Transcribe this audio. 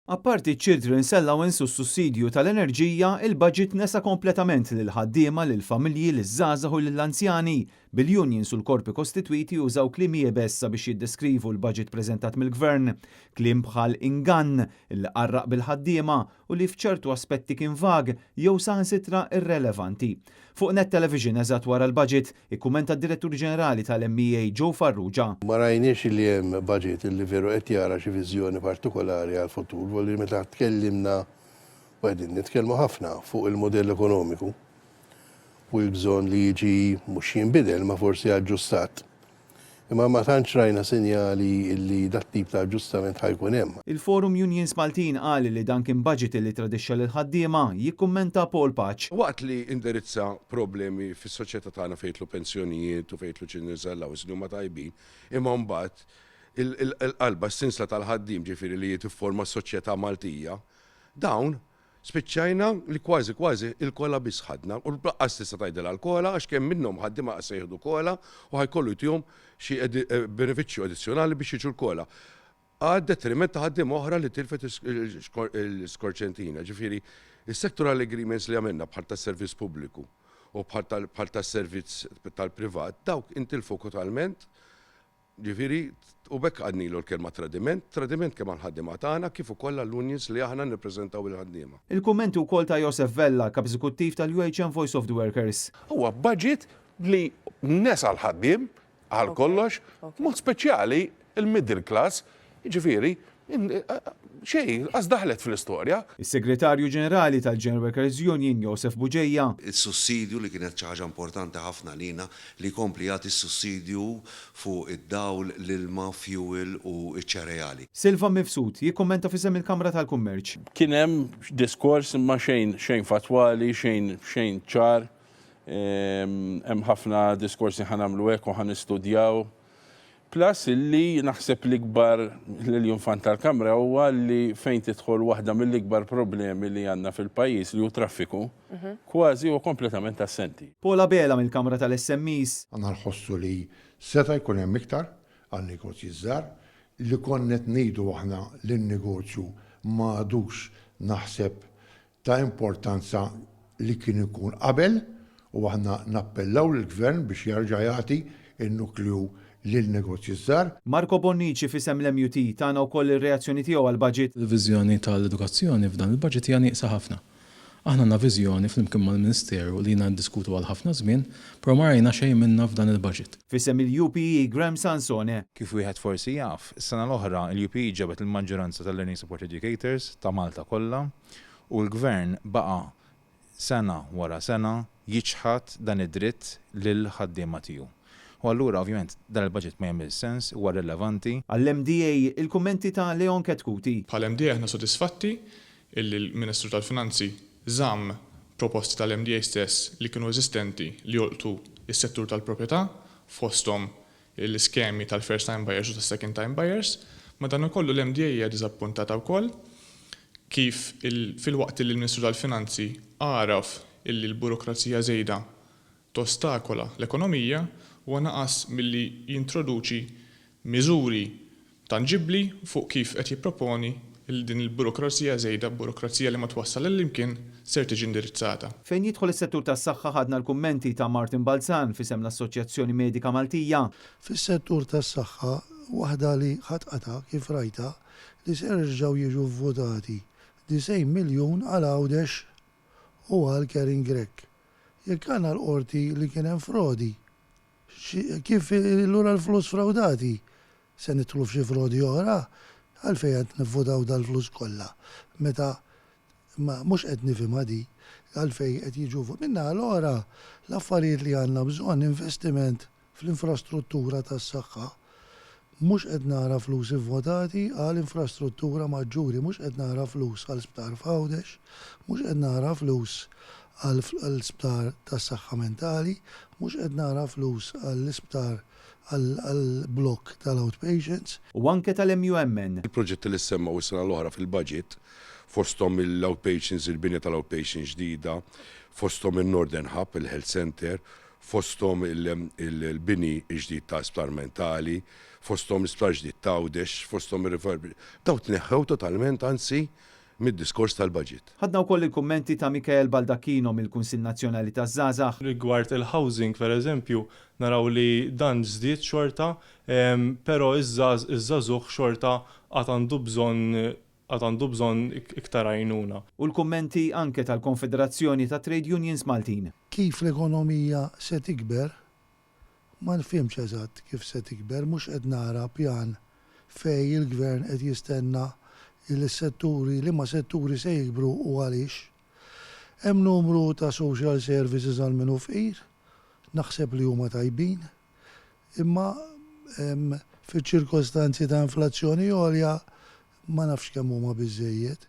Apparti ċ-Children's Allowance u s-sussidju tal-enerġija, il-budget nesa kompletament lill-ħaddiema, lill-familji, liż-żgħażagħ u lill-anzjani, bil-unions u l-korpi kostitwiti jużaw kliem iebes sabiex jiddeskrivu l-budget preżentat mill-Gvern. Kliem bħal ingann, li qarraq bil-ħaddiema u li f'ċertu aspetti kien vag jew saħansitra irrelevanti. Fuq Net Television eżatt wara l-budget, ikkummenta d-Direttur Ġenerali tal-MEA Joe Farrugia. Ma rajniex li hemm budget li veru qed jara xi viżjoni partikolari għall-futur, vuol dire meta tkellimna u qegħdin nitkellmu ħafna fuq il-mudell ekonomiku u l-bżonn li jiġi mhux jinbidel ma forsi aġġustat. Imma ma tantx rajna sinjali li dat-tip ta' aġġustament ħa jkun hemm. Il-Forum Unions Maltin qal li dan kien budget li ttradixxa lill-ħaddiema, jikkummenta Paul Pace. Waqt li indirizza problemi fis-soċjetà tagħna fejn jidħlu pensjonijiet u fejn jidħlu children's allowance li huma tajbin, imma mbagħad il-qalba, s-sinsla tal-ħaddiem ġifieri li tifforma s-soċjetà Maltija, dawn Spiċċajna li kważi kważi il-kola biss ħadna u lanqas tista' tgħidilha l-kola għax kemm minnhom ħaddiema qas se jieħdu kola u ħa jkollu jtihom xi benefiċċju addizzjonali biex jiġu l-kola. Għad-detriment ta' ħaddiema oħra li tilfet l-iskorċentina. Ġifieri, is-sectoral agreements li għamilna bħal tas-servizz pubbliku u bħal tas-servizz tal-privat, dawk intilfu totalment. Ġifieri, u b'hekk għadnilu l-kelma tradiment, tradiment kemm għall-ħaddiema tagħna kif ukoll għall-unions li aħna nirrappreżentaw il-ħaddiema. Il-kummenti wkoll ta' Josef Vella, Kap Eżekuttiv tal-UHM Voice of the Workers. Huwa budget li nesa l-ħaddiem għal kollox, b'mod speċjali l-middle class, jiġifieri Xejn, qas daħlet fl-istorja. Is-Segretarju Ġenerali tal-General Workers Union, Josef Bugeja. Is-sussidju li kienet xi ħaġa importanti ħafna għalina li jkompli jagħti s-sussidju fuq id-dawl, l-ilma, fuel u ċ-ċereali. Silvan Mifsud, jikkummenta f'isem il-Kamra tal-Kummerċ. Kien hemm diskors imma xejn xejn fattwali, xejn xejn ċar. Hemm ħafna diskorsi ħa nagħmlu hekk u ħa nistudjaw. Plus illi naħseb l-ikbar l-iljunfant tal-Kamra huwa li fejn tidħol waħda mill-ikbar problemi li għandna fil-pajjiż li hu traffiku, kważi huwa kompletament assenti. Paul Abela mill-Kamra tal-SMEs. Aħna nħossu li seta' jkun hemm iktar għan-negozji ż-żgħar, li konna qed ngħidu aħna li n-negozju ma għadux naħseb ta' importanza li kien ikun qabel u aħna nappellaw lill-Gvern biex jerġa' jagħti n-nukleu lin-negozji ż-żgħar. Marco Bonnici f'isem l-MUT tana wkoll ir-reazzjoni tiegħu għall-baġit. Il-viżjoni tal-edukazzjoni f'dan il-baġit hija nieqsa ħafna. Aħna għandna viżjoni flimkien mal-Ministeru li ilna niddiskutu għal ħafna żmien, però ma rajna xejn minnha f'dan il-baġit. F'isem il-UPE Graham Sansone. Kif wieħed forsi jaf, is-sena l-oħra l-UPE ġabet il-maġġoranza tal-Learning Support Educators ta' Malta kollha u l-Gvern baqa' sena wara sena jiċħad dan id-dritt lill-ħaddiema tiegħu. U allura ovvjament dan il-budget ma jagħmilx sens, huwa rrelevanti. Għall-MDA, il-kummenti ta' Leon Chetcuti. Bħala MDA aħna sodisfatti illi l-Ministru tal-Finanzi żamm proposti tal-MDA stess li kienu eżistenti li jolqtu s-settur tal-proprjetà fosthom l-iskemi tal-first time buyers u tas-second time buyers. Madankollu l-MDA hija diżappuntata wkoll kif filwaqt illi l-Ministru tal-Finanzi għaraf illi l-burokrazija żejda tostakola l-ekonomija, huwa naqas milli jintroduċi miżuri tanġibbli fuq kif qed jipproponi li din il-burokrazija żejda, burokrazija li ma twassal għal imkien, ser tiġi indirizzata. Fejn jidħol is-settur tas-saħħa ħadna l-kummenti ta' Martin Balzan f'isem l-Assoċjazzjoni Medika Maltija. Fis-settur tas-saħħa, waħda li ħadd qata' kif rajtha li ser jerġgħu jiġu vvotati 90 miljun għal Għawdex u għal Karen Grech. Jekk għandna l-Qorti li kien hemm frodi, kif lura l-flus fraudati? Se nidħlu f'xi frodi oħra? Għalfejn qed nivvutaw dal-flus kollha meta ma mhux qed nifhimha di għalfejn qed jiġu Min-naħa l-oħra l-affarijiet li għandna bżonn investiment fl-infrastruttura tas-saħħa mhux qed nara flus ivvotati għal infrastruttura maġġuri, mhux qed nara flus għal sptar f'Għawdex, mhux qed nara flus għal sptar tas-saħħa mentali, mhux qed nara flus għall-isptar għall-blokk tal-outpatients. U anke tal-MUMN. Il-proġetti li ssemmew is-sena l-oħra fil-budget, fosthom il-outpatients, il-binja tal-outpatients ġdida, fosthom in-Northern Hub, il-Health Centre, fosthom il-bini ġdid ta' isptar mentali, fosthom l-isptar ġdid ta' Għawdex, fosthom ir-refurb, dawn tneħħew totalment anzi mid-diskors tal-budget. Ħadna wkoll il-kummenti ta' Michael Baldacchino mill-Kunsill Nazzjonali taż-Żgħażagħ. Rigward il-housing pereżempju, naraw li dan żdied xorta, però iż-żagħżugħ xorta għad għandu bżonn għad għandu bżonn iktar għajnuna. U l-kummenti anke tal-Konfederazzjoni tat-Trade Unions Maltin. Kif l-ekonomija se tikber Ma nfhimx eżatt kif se tikber, mhux qed nara pjan fejn il-Gvern qed jistenna li s-setturi, liema setturi se jikbru u għaliex. Hemm numru ta' social services għal min hu fqir, naħseb li huma tajbin, imma fiċ-ċirkostanzi ta' inflazzjoni għolja ma nafx kemm huma biżżejjed.